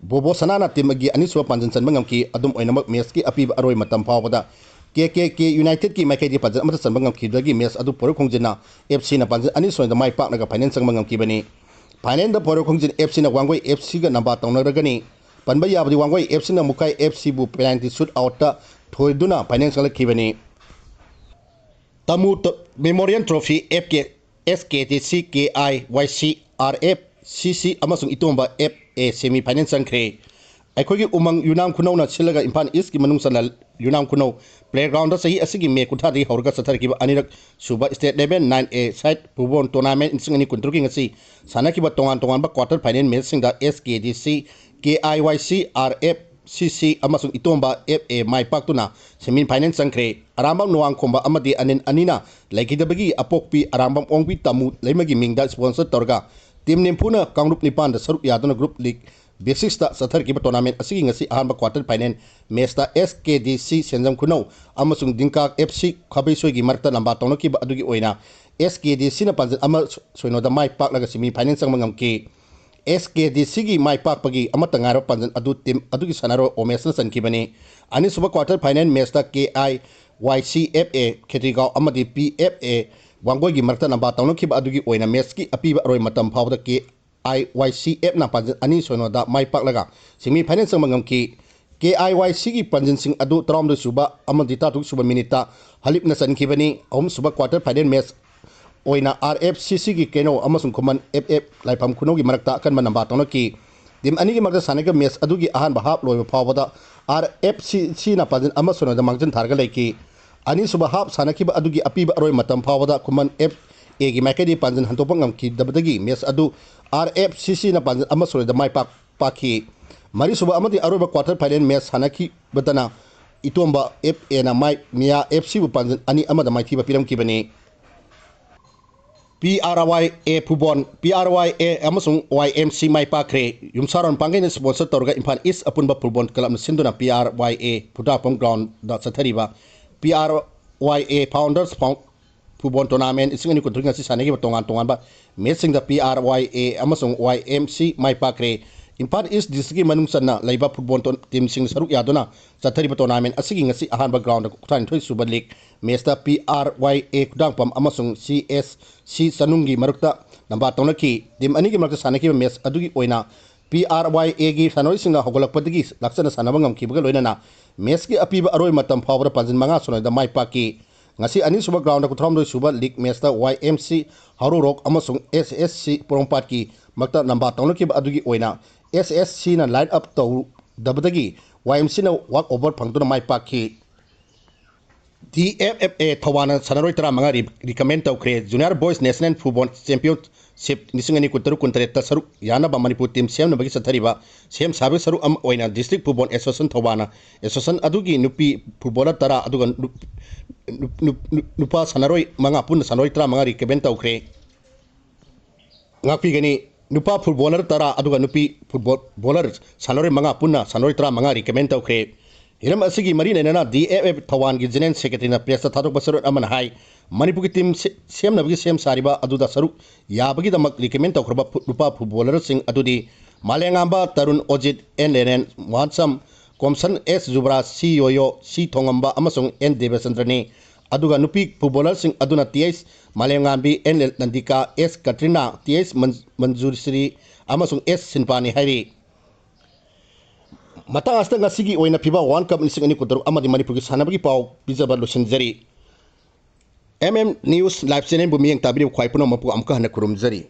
ꯕꯣꯕꯣ ꯁꯅꯥꯅ team ꯑꯅꯤꯁꯨꯕ ꯄꯥꯟꯖꯟ ꯆꯟꯕ ꯉꯝꯈꯤ꯫ ꯑꯗꯨꯝ ꯑꯣꯏꯅꯃꯛ matchꯀꯤ ꯑꯄꯤꯕ ꯑꯔꯣꯏ ꯃꯇꯝ ꯐꯥꯎꯕꯗ K K K Unitedꯀꯤ ꯃꯥꯏꯀꯩꯗꯒꯤ ꯄꯥꯟꯖꯟ ꯑꯃꯠꯇ ꯆꯟꯕ ꯉꯝꯈꯤꯕꯗꯒꯤ match ꯑꯗꯨ ꯄꯣꯏꯔꯧ ꯈꯣꯡꯖꯤꯟꯅ F Cꯅ ꯄꯥꯟꯖꯟ ꯑꯅꯤ ꯁꯣꯏꯗ ꯃꯥꯏ ꯄꯥꯛꯂꯒ final ꯆꯪꯕ ꯉꯝꯈꯤꯕꯅꯤ꯫ Finalꯗ ꯄꯣꯏꯔꯧ ꯈꯣꯡꯖꯤꯟ F Cꯅ ꯋꯥꯡꯒꯣꯏ F Cꯒ ꯂꯝꯕꯥ ꯇꯧꯅꯔꯒꯅꯤ꯫ ꯄꯟꯕ ꯌꯥꯕꯗꯤ Wangoi F Cꯅ ꯃꯨꯈꯥꯏ F Cꯕꯨ penalty shootoutꯇ ꯊꯣꯏꯗꯨꯅ final ꯆꯪꯂꯛꯈꯤꯕꯅꯤ꯫ ꯇꯃꯨ ꯇ-, Memorial Trophy F K, S K D C, K I Y C, R F, C C ꯑꯃꯁꯨꯡ ꯏꯇꯣꯝꯕ F A semi final ꯆꯪꯈ꯭ꯔꯦ꯫ ꯑꯩꯈꯣꯏꯒꯤ ꯎꯃꯪ ꯌꯨꯅꯥꯝ ꯈꯨꯅꯧꯅ ꯁꯤꯜꯂꯒ ꯏꯝꯐꯥꯜ Eastꯀꯤ ꯃꯅꯨꯡ ꯆꯟꯅ ꯌꯨꯅꯥꯝ ꯈꯨꯅꯧ playgroundꯗ ꯆꯍꯤ ꯑꯁꯤꯒꯤ May ꯀꯨꯟꯊ꯭ꯔꯥꯗꯒꯤ ꯍꯧꯔꯒ ꯆꯠꯊꯔꯛꯈꯤꯕ ꯑꯅꯤꯔꯛ ꯁꯨꯕ state level nine A side football tournament ꯂꯤꯁꯤꯡ ꯑꯅꯤ ꯀꯨꯟꯇꯔꯨꯛꯀꯤ ꯉꯁꯤ ꯁꯥꯟꯅꯈꯤꯕ ꯇꯣꯉꯥꯟ ꯇꯣꯉꯥꯟꯕ quarter final matchꯁꯤꯡꯗ S K D C, K I Y C, R F, C C ꯑꯃꯁꯨꯡ ꯏꯇꯣꯝꯕ F A my ꯄꯥꯛꯇꯨꯅ semi final ꯆꯪꯈ꯭ꯔꯦ꯫ ꯑꯔꯥꯝꯕꯝ ꯅꯨꯋꯥꯡꯈꯣꯝꯕ ꯑꯃꯗꯤ ꯑꯅꯤꯜ ꯑꯅꯤꯅ ꯂꯩꯈꯤꯗꯕꯒꯤ ꯑꯄꯣꯛꯄꯤ ꯑꯔꯥꯝꯕꯝ ꯑꯣꯡꯕꯤ ꯇꯃꯨ ꯂꯩꯃꯒꯤ ꯃꯤꯡꯗ sponsor ꯇꯧꯔꯒ team ꯅꯤꯝꯐꯨꯅ ꯀꯥꯡꯂꯨꯞ ꯅꯤꯄꯥꯟꯗ ꯁꯔꯨꯛ ꯌꯥꯗꯨꯅ group league basisꯇ ꯆꯠꯊꯔꯛꯈꯤꯕ tournament ꯑꯁꯤꯒꯤ ꯉꯁꯤ ꯑꯍꯥꯟꯕ quarter final matchꯇ S K D C ꯁꯦꯟꯖꯝ ꯈꯨꯅꯧ ꯑꯃꯁꯨꯡ ꯗꯤꯡꯀꯥꯛ F C ꯈꯥꯕꯩꯁꯣꯏꯒꯤ ꯃꯔꯛꯇ ꯂꯝꯕꯥ ꯇꯧꯅꯈꯤꯕ ꯑꯗꯨꯒꯤ ꯑꯣꯏꯅ S K D Cꯅ ꯄꯥꯟꯖꯜ ꯑꯃ ꯁꯣꯏꯅꯣꯗ ꯃꯥꯏ ꯄꯥꯛꯂꯒ semi final ꯆꯪꯕ ꯉꯝꯈꯤ꯫ S K D Cꯒꯤ ꯃꯥꯏ ꯄꯥꯛꯄꯒꯤ ꯑꯃꯠꯇ ꯉꯥꯏꯔꯕ ꯄꯥꯟꯖꯜ ꯑꯗꯨ team ꯑꯗꯨꯒꯤ ꯁꯥꯟꯅꯔꯣꯏ ꯎꯃꯦꯁꯅ ꯆꯟꯈꯤꯕꯅꯤ꯫ ꯑꯅꯤꯁꯨꯕ quarter final matchꯇ K I Y C F A ꯈꯦꯇ꯭ꯔꯤꯒꯥꯎ ꯑꯃꯗꯤ P F A ꯋꯥꯡꯒꯣꯏꯒꯤ ꯃꯔꯛꯇ ꯂꯝꯕꯥ ꯇꯧꯅꯈꯤꯕ ꯑꯗꯨꯒꯤ ꯑꯣꯏꯅ matchꯀꯤ ꯑꯄꯤꯕ ꯑꯔꯣꯏ ꯃꯇꯝ ꯐꯥꯎꯕꯗ K I Y C Fꯅ ꯄꯥꯟꯖꯜ ꯑꯅꯤ ꯁꯣꯏꯅꯣꯗ ꯃꯥꯏ ꯄꯥꯛꯂꯒ semi final ꯆꯪꯕ ꯉꯝꯈꯤ꯫ K I Y Cꯒꯤ ꯄꯥꯟꯖꯜꯁꯤꯡ ꯑꯗꯨ ꯇꯔꯥꯍꯨꯝꯗꯣꯏ ꯁꯨꯕ ꯑꯃꯗꯤ ꯇꯔꯥꯇꯔꯨꯛ ꯁꯨꯕ minuteꯇ ꯍꯂꯤꯞꯅ ꯆꯟꯈꯤꯕꯅꯤ꯫ ꯑꯍꯨꯝꯁꯨꯕ quarter final match ꯑꯣꯏꯅ ꯑꯥꯔ ꯑꯦꯐ ꯁꯤ ꯁꯤꯒꯤ ꯀꯦꯅꯣ ꯑꯃꯁꯨꯡ ꯈꯨꯃꯟ ꯑꯦꯐ ꯑꯦꯐ ꯂꯥꯏꯐꯝ ꯈꯨꯅꯧꯒꯤ ꯃꯔꯛꯇ ꯑꯀꯟꯕ ꯅꯝꯕꯥ ꯇꯧꯅꯈꯤ꯫ ꯇꯤꯝ ꯑꯅꯤꯒꯤ ꯃꯔꯛꯇ ꯁꯥꯟꯅꯈꯤꯕ ꯃꯦꯆ ꯑꯗꯨꯒꯤ ꯑꯍꯥꯟꯕ ꯍꯥꯞ ꯂꯣꯏꯕ ꯐꯥꯎꯕꯗ ꯑꯥꯔ ꯑꯦꯐ ꯁꯤ ꯁꯤꯅ ꯄꯥꯟꯖꯤꯜ ꯑꯃ ꯁꯤꯅꯣꯗ ꯃꯥꯡꯖꯤꯟ ꯊꯥꯔꯒ ꯂꯩꯈꯤ꯫ ꯑꯅꯤꯁꯨꯕ ꯍꯥꯞ ꯁꯥꯟꯅꯈꯤꯕ ꯑꯗꯨꯒꯤ ꯑꯄꯤꯕ ꯑꯔꯣꯏꯕ ꯃꯇꯝ ꯐꯥꯎꯕꯗ ꯈꯨꯃꯟ ꯑꯦꯐ ꯑꯦꯒꯤ ꯃꯥꯏꯀꯩꯗꯒꯤ ꯄꯥꯟꯖꯤꯜ ꯍꯟꯗꯣꯛꯄ ꯉꯝꯈꯤꯗꯕꯗꯒꯤ ꯃꯦꯆ ꯑꯗꯨ ꯑꯥꯔ ꯑꯦꯐ ꯁꯤ ꯁꯤꯅ ꯄꯥꯟꯖꯤꯜ ꯑꯃ ꯁꯤꯅꯣꯗ ꯃꯥꯏ ꯄꯥꯛ-, ꯄꯥꯛꯈꯤ꯫ ꯃꯔꯤꯁꯨꯕ ꯑꯃꯗꯤ ꯑꯔꯣꯏꯕ ꯀ꯭ꯋꯥꯇꯔ ꯐꯥꯏꯅꯦꯜ ꯃꯦꯆ ꯁꯥꯟꯅꯈꯤꯕꯗꯅ ꯏꯇꯣꯝꯕ ꯑꯦꯐ ꯑꯦꯅ ꯃꯥꯏ ꯃꯤꯌꯥ ꯑꯦꯐ ꯁꯤꯕꯨ ꯄꯥꯟꯖꯤꯜ ꯑꯅꯤ ꯑꯃꯗ ꯃꯥꯏꯊꯤꯕ ꯄꯤꯔꯝꯈꯤꯕꯅꯤ꯫ ꯄꯤ ꯑꯥꯔ ꯋꯥꯏ ꯑꯦ ꯐꯨꯠꯕꯣꯜ, ꯄꯤ ꯑꯥꯔ ꯋꯥꯏ ꯑꯦ ꯑꯃꯁꯨꯡ ꯋꯥꯏ ꯑꯦꯝ ꯁꯤ ꯃꯥꯏ ꯄꯥꯛꯈ꯭ꯔꯦ꯫ ꯌꯨꯝꯁꯥꯔꯣꯟ ꯄꯥꯡꯒꯩꯅ ꯁ꯭ꯄꯣꯟꯁꯔ ꯇꯧꯔꯒ ꯏꯝꯐꯥꯜ ꯏꯁ ꯑꯄꯨꯟꯕ ꯐꯨꯠꯕꯣꯜ ꯀ꯭ꯂꯕꯅ ꯁꯤꯟꯗꯨꯅ ꯄꯤ ꯑꯥꯔ ꯋꯥꯏ ꯑꯦ ꯐꯨꯗꯥꯐꯝ ꯒ꯭ꯔꯥꯎꯟꯗ ꯆꯠꯊꯔꯤꯕ ꯄꯤ ꯑꯥꯔ ꯋꯥꯏ ꯑꯦ ꯐꯥꯎꯟꯗꯔꯁ ꯐꯥꯎꯟ-, ꯐꯨꯠꯕꯣꯜ ꯇꯣꯔꯅꯥꯃꯦꯟ ꯂꯤꯁꯤꯡ ꯑꯅꯤ ꯀꯨꯟꯇꯔꯨꯛ ꯉꯁꯤ ꯁꯥꯟꯅꯈꯤꯕ ꯇꯣꯉꯥꯟ ꯇꯣꯉꯥꯟꯕ ꯃꯦꯠꯁꯁꯤꯡꯗ ꯄꯤ ꯑꯥꯔ ꯋꯥꯏ ꯑꯦ ꯑꯃꯁꯨꯡ ꯋꯥꯏ ꯑꯦꯝ ꯁꯤ ꯃꯥꯏ ꯄꯥꯛꯈ꯭ꯔꯦ꯫ ꯏꯝꯐꯥꯜ ꯏꯁ ꯗꯤꯁꯇ꯭ꯔꯤꯛꯀꯤ ꯃꯅꯨꯡ ꯆꯟꯅ ꯂꯩꯕ ꯐꯨꯠꯕꯣꯜ ꯇꯣꯔ-, ꯇꯤꯝꯁꯤꯡ ꯁꯔꯨꯛ ꯌꯥꯗꯨꯅ ꯆꯠꯊꯔꯤꯕ ꯇꯣꯔꯅꯥꯃꯦꯟ ꯑꯁꯤꯒꯤ ꯉꯁꯤ ꯑꯍꯥꯟꯕ ꯒ꯭ꯔꯥꯎꯟꯗ ꯀꯨꯟꯊ꯭ꯔꯥꯅꯤꯊꯣꯏ ꯁꯨꯕ ꯂꯤꯒ ꯃꯦꯠꯁꯇ ꯄꯤ ꯑꯥꯔ ꯋꯥꯏ ꯑꯦ ꯈꯨꯗꯥꯡꯄꯝ ꯑꯃꯁꯨꯡ ꯁꯤ ꯑꯦꯁ ꯁꯤ ꯆꯅꯨꯡꯒꯤ ꯃꯔꯛꯇ ꯂꯝꯕꯥ ꯇꯧꯅꯈꯤ꯫ ꯇꯤꯝ ꯑꯅꯤꯒꯤ ꯃꯔꯛꯇ ꯁꯥꯟꯅꯈꯤꯕ ꯃꯦꯠꯁ ꯑꯗꯨꯒꯤ ꯑꯣꯏꯅ ꯄꯤ ꯑꯥꯔ ꯋꯥꯏ ꯑꯦꯒꯤ ꯁꯥꯟꯅꯔꯣꯏꯁꯤꯡꯅ ꯍꯧꯒꯠꯂꯛꯄꯗꯒꯤ ꯂꯥꯛꯆꯅ ꯁꯥꯟꯅꯕ ꯉꯝꯈꯤꯕꯒ ꯂꯣꯏꯅꯅ ꯃꯦꯠꯁꯀꯤ ꯑꯄꯤꯕ ꯑꯔꯣꯏꯕ ꯃꯇꯝ ꯐꯥꯎꯕꯗ ꯄꯥꯟꯖꯤꯜ ꯃꯉꯥ ꯁꯤꯅꯣꯗ ꯃꯥꯏ ꯄꯥꯛꯈꯤ꯫ ꯉꯁꯤ ꯑꯅꯤꯁꯨꯕ ꯒ꯭ꯔꯥꯎꯟꯗ ꯀꯨꯟꯊ꯭ꯔꯥꯍꯨꯝꯗꯣꯏ ꯁꯨꯕ ꯂꯤꯒ ꯃꯦꯠꯁꯇ ꯋꯥꯏ ꯑꯦꯝ ꯁꯤ ꯍꯥꯎꯔꯧꯔꯣꯛ ꯑꯃꯁꯨꯡ ꯑꯦꯁ ꯑꯦꯁ ꯁꯤ ꯄꯣꯔꯣꯝꯄꯥꯠꯀꯤ ꯃꯔꯛꯇ ꯂꯝꯕꯥ ꯇꯧꯅꯈꯤꯕ ꯑꯗꯨꯒꯤ ꯑꯣꯏꯅ ꯑꯦꯁ ꯑꯦꯁ ꯁꯤꯅ ꯂꯥꯏꯟ ꯑꯞ ꯇꯧꯗꯕꯗꯒꯤ ꯋꯥꯏ ꯑꯦꯝ ꯁꯤꯅ ꯋꯥꯛ ꯑꯣꯚꯔ ꯐꯪꯗꯨꯅ ꯃꯥꯏ ꯄꯥꯛꯈꯤ꯫ ꯗꯤ ꯑꯦꯐ ꯑꯦꯐ ꯑꯦ ꯊꯧꯕꯥꯜꯅ ꯁꯥꯟꯅꯔꯣꯏ ꯇꯔꯥꯃꯉꯥ ꯔꯤ-, ꯔꯤꯀꯃꯦꯟ ꯇꯧꯈ꯭ꯔꯦ꯫ Junior boys national football championship ꯂꯤꯁꯤꯡ ꯑꯅꯤ ꯀꯨꯟꯇꯔꯨꯛ ꯀꯨꯟꯇꯔꯦꯠꯇ ꯁꯔꯨꯛ ꯌꯥꯅꯕ ꯃꯅꯤꯄꯨꯔ ꯇꯤꯝ ꯁꯦꯝꯅꯕꯒꯤ ꯆꯠꯊꯔꯤꯕ ꯁꯦꯝ ꯁꯥꯕꯒꯤ ꯁꯔꯨꯛ ꯑꯃ ꯑꯣꯏꯅ ꯗꯤꯁꯇ꯭ꯔꯤꯛ ꯐꯨꯠꯕꯣꯜ ꯑꯦꯁꯣꯁꯤꯌꯦꯁꯟ ꯊꯧꯕꯥꯜꯅ ꯑꯦꯁꯣꯁꯤꯌꯦꯁꯟ ꯑꯗꯨꯒꯤ ꯅꯨꯄꯤ ꯐꯨꯠꯕꯣꯂꯔ ꯇꯔꯥ ꯑꯗꯨꯒ ꯅꯨ-, ꯅꯨ-, ꯅꯨ-, ꯅꯨ-, ꯅꯨꯄꯥ ꯁꯥꯟꯅꯔꯣꯏ ꯃꯉꯥ ꯄꯨꯟꯅ ꯁꯥꯟꯅꯔꯣꯏ ꯇꯔꯥꯃꯉꯥ ꯔꯤꯀꯃꯦꯟ ꯇꯧꯈ꯭ꯔꯦ꯫ ꯉꯥꯛꯄꯤꯒꯅꯤ꯫ ꯅꯨꯄꯥ ꯐꯨꯠꯕꯣꯂꯔ ꯇꯔꯥ ꯑꯗꯨꯒ ꯅꯨꯄꯤ ꯐꯨꯠꯕꯣꯜ-, ꯕꯣꯂꯔ ꯁꯥꯟꯅꯔꯣꯏ ꯃꯉꯥ ꯄꯨꯟꯅ ꯁꯥꯟꯅꯔꯣꯏ ꯇꯔꯥꯃꯉꯥ ꯔꯤꯀꯃꯦꯟ ꯇꯧꯈ꯭ꯔꯦ꯫ ꯍꯤꯔꯝ ꯑꯁꯤꯒꯤ ꯃꯔꯤ ꯂꯩꯅꯅ ꯗꯤ ꯑꯦꯐ ꯑꯦꯐ ꯊꯧꯕꯥꯜꯒꯤ ꯖꯦꯅꯔꯦꯜ ꯁꯦꯀ꯭ꯔꯦꯇꯔꯤꯅ ꯄ꯭ꯔꯦꯁꯇ ꯊꯥꯗꯣꯛꯄ ꯆꯦꯔꯣꯜ ꯑꯃꯅ ꯍꯥꯏ, ꯃꯅꯤꯄꯨꯔꯒꯤ ꯇꯤꯝ ꯁꯦ-, ꯁꯦꯝꯅꯕꯒꯤ ꯁꯦꯝ ꯁꯥꯔꯤꯕ ꯑꯗꯨꯗ ꯁꯔꯨꯛ ꯌꯥꯕꯒꯤꯗꯃꯛ ꯔꯤꯀꯃꯦꯟ ꯇꯧꯈ꯭ꯔꯕ ꯐꯨ-, ꯅꯨꯄꯥ ꯐꯨꯠꯕꯣꯂꯔꯁꯤꯡ ꯑꯗꯨꯗꯤ ꯃꯥꯂꯦꯉꯥꯝꯕ ꯇꯔꯨꯟ, ꯑꯣꯖꯤꯠ, ꯑꯦꯟ ꯂꯦꯅꯦꯟ, ꯃꯣꯍꯟꯁꯝ, ꯀꯣꯝꯁꯟ, ꯑꯦꯁ ꯖꯨꯕ꯭ꯔꯥꯖ, ꯁꯤ ꯌꯣꯌꯣ, ꯁꯤ ꯊꯣꯡꯉꯝꯕ ꯑꯃꯁꯨꯡ ꯑꯦꯟ ꯗꯦꯕꯆꯟꯗ꯭ꯔꯅꯤ꯫ ꯑꯗꯨꯒ ꯅꯨꯄꯤ ꯐꯨꯠꯕꯣꯂꯔꯁꯤꯡ ꯑꯗꯨꯅ T H Malemngambi, N Nandika, S Katrina, T H ꯃꯟ-, ꯃꯟꯖꯨꯔꯤꯁ꯭ꯔꯤ ꯑꯃꯁꯨꯡ ꯑꯦꯁ ꯁꯤꯟꯄꯥꯅꯤ ꯍꯥꯏꯔꯤ꯫ ꯃꯇꯥꯡ ꯑꯁꯤꯗ ꯉꯁꯤꯒꯤ ꯑꯣꯏꯅ ꯐꯤꯐꯥ ꯋꯥꯔꯜ ꯀꯞ ꯂꯤꯁꯤꯡ ꯑꯅꯤ ꯀꯨꯟꯇꯔꯨꯛ ꯑꯃꯗꯤ ꯃꯅꯤꯄꯨꯔꯒꯤ ꯁꯥꯟꯅꯕꯒꯤ ꯄꯥꯎ ꯄꯤꯖꯕ ꯂꯣꯏꯁꯤꯟꯖꯔꯤ꯫ ꯑꯦꯝ ꯑꯦꯝ ꯅ꯭ꯌꯨꯁ ꯂꯥꯏꯚ ꯆꯦꯅꯦꯜꯕꯨ ꯃꯤꯠꯌꯦꯡ ꯇꯥꯕꯤꯔꯤꯕ ꯈ꯭ꯋꯥꯏ ꯄꯨꯝꯅꯃꯛꯄꯨ ꯑꯃꯨꯛꯀ ꯍꯟꯅ ꯈꯨꯔꯨꯝꯖꯔꯤ꯫